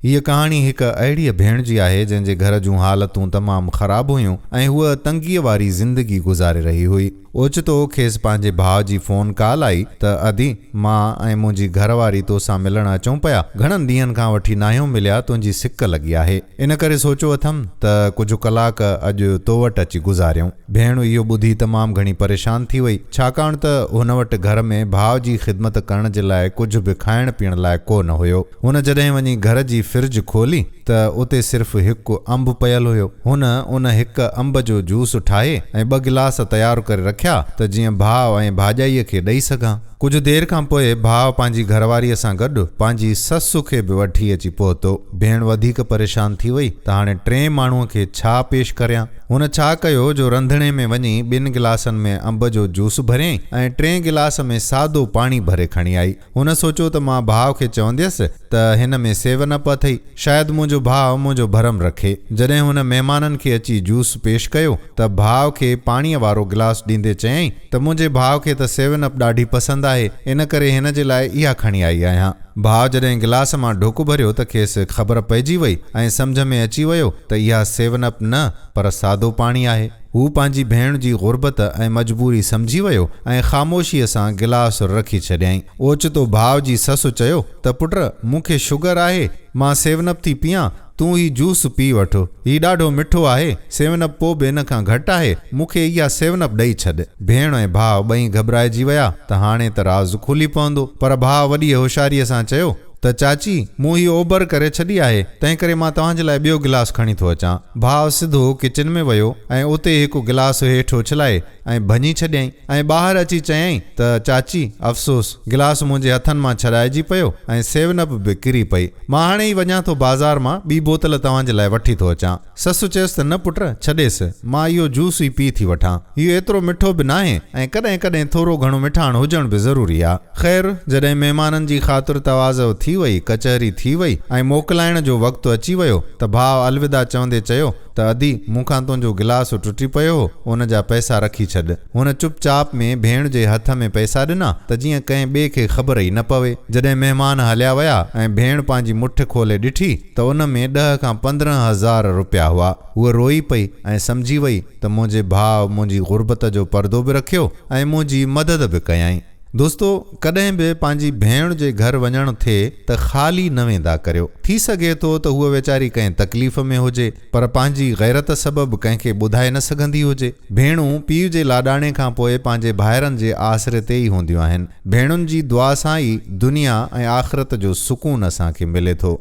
هيء ڪهاڻي هڪ اهڙيء ڀيڻ جي آهي، جنهن جي گهر جون حالتون تمام خراب هيون ۽ هوء تنگيء واري زندگي گذاري رهي هئي. اوچتو کيس پنهنجي ڀاء جي فون ڪال آئي ته ادي، مان ۽ منهنجي گهر واري توسان ملڻ اچون پيا، گهڻن ڏينهن کان وٺي ناهيون مليا، تنهنجي سڪ لڳي آهي. ان ڪري سوچيو اٿم ته ڪجهه ڪلاڪ اڄ تو وٽ اچي گذاريون. ڀيڻ اهو ٻڌي تمام گهڻي پريشان ٿي وئي، ڇاڪاڻ ته هن وٽ گهر ۾ ڀاء جي خدمت ڪرڻ جي لاء ڪجهه به کائڻ پيئڻ لاء ڪو نه هيو. هن جڏهن وڃي گهر جي فرج کولي ته اتي صرف هڪ انب پيل هيو. هن ان هڪ انب جو جوس ٺاهي ۽ ٻه گلاس تيار ڪري رکيا ته جيئن ڀاء ۽ ڀاڄائيء کي ڏئي سگهان. ڪجهه دير کان پوء ڀاء پنهنجي گهرواريء سان گڏ پنهنجي سس کي به وٺي اچي پهتو. ڀيڻ وڌيڪ پريشان ٿي وئي ته هاڻي ٽئين ماڻهوء کي ڇا پيش ڪريان؟ هن ڇا ڪيو جو رنڌڻي ۾ وڃي ٻن گلاسن ۾ انب جو جوس ڀريائين ۽ ٽئين گلاس ۾ سادو پاڻي ڀري کڻي آئي. هن سوچيو ته مان ڀاء کي چونديس ته هن ۾ سيون اپ اٿئي، شايد منهنجو ڀاء منهنجو ڀرم رکي. جڏهن هن مهمانن کي اچي جوس پيش ڪيو ته ڀاء کي پاڻيء وارو گلاس ڏيندي چيائين ته منهنجي ڀاء کي ته سيون اپ ڏاڍي پسند آهي، ان ڪري هن جي لاء اها کڻي آئي آهيان. ڀاء جڏهن گلاس مان ڍڪ ڀريو ته کيس خبر پئجي وئي ۽ سمجهه ۾ اچي ويو ته اها سيون اپ نه پر سادو پاڻي آهي. هو پنهنجي ڀيڻ جي غربت ۽ مجبوري سمجهي ويو ۽ خاموشيء سان گلاس رکي ڇڏيائين. اوچتو ڀاء جي سس چيو ته پٽ مون کي شگر آهي، مان سيون اپ ٿي پيان، تون هي جوس پي وٺ. هي ڏاڍو مٺو آهي، سيون اپ پوء به ان کان گهٽ آهي، مون کي اها سيون اپ ڏئي ڇڏ. ڀيڻ ۽ ڀاء ٻئي گهٻرائجي ويا ته هاڻي ته راز کلي پوندو. پر ڀاء وڏيء هوشياريء سان چيو ته چاچي، مون هيء اوبر ڪري ڇڏي آهي، تنهنڪري مان توهان جي لاء ٻيو گلاس کڻي ٿو اچان. ڀاء سڌو ڪچن ۾ ويو ۽ اتي هڪ گلاس هيٺ اڇلائي ۽ ڀڃي ڇڏيائين ۽ ٻاهر اچي چيائين ته چاچي، افسوس، گلاس منهنجي هٿن مان ڇڏائجي پيو ۽ سيون اپ به ڪري پئي. مان هاڻي ئي وڃان ٿو بازار مان ٻي بوتل توهان جي لاء وٺي ٿو اچان. سس چيس ته نه پٽ، ڇڏيس، مان اهو جوس ئي پي ٿي وٺان. اهو ايترو مٺو به ناهي ۽ ڪڏهن ڪڏهن ٿورو گهڻو مٺاڻ هجڻ به ضروري آ. خير، جڏهن مهمانن جي خاطر تواضع ٿي وئي، ڪچهري ٿي وئي ۽ موڪلائڻ جو وقت اچي ويو ته ڀاء الوداع چوندي چيو ته ادي، مون کان تنهنجو گلاس ٽٽي پيو هو، ان جا پئسا رکي ڇڏ. هن چپ چاپ ۾ ڀيڻ جي هٿ ۾ پئسا ڏنا ته جيئن ڪنهن ٻئي کي خبر ئي نه پوي. جڏهن مهمان هليا ويا ۽ ڀيڻ پنهنجي مٺ کولي ڏٺي ته ان ۾ ڏهه کان 15 هزار رپيا هئا. هوء روئي پئي ۽ سمجهي وئي ته منهنجي ڀاء منهنجي غربت جو پردو به رکيو ۽ منهنجي مدد به ڪيائين. دوستو ڪڏهن به پنهنجي ڀيڻ جي گهر وڃڻ ٿئي ته خالي نه ويندا ڪريو. ٿي سگهي ٿو ته هوء ويچاري ڪنهن تڪليف ۾ هجي پر پنهنجي غيرت سبب ڪنهن کي ٻڌائي نه سگهندي هجي. ڀيڻون پيء جي لاڏاڻي کان پوء پنهنجي ڀائرن جي آسري تي ئي هونديون آهن. ڀيڻن جي دعا سان ئي دنيا ۽ آخرت جو سڪون اسان کي ملي ٿو.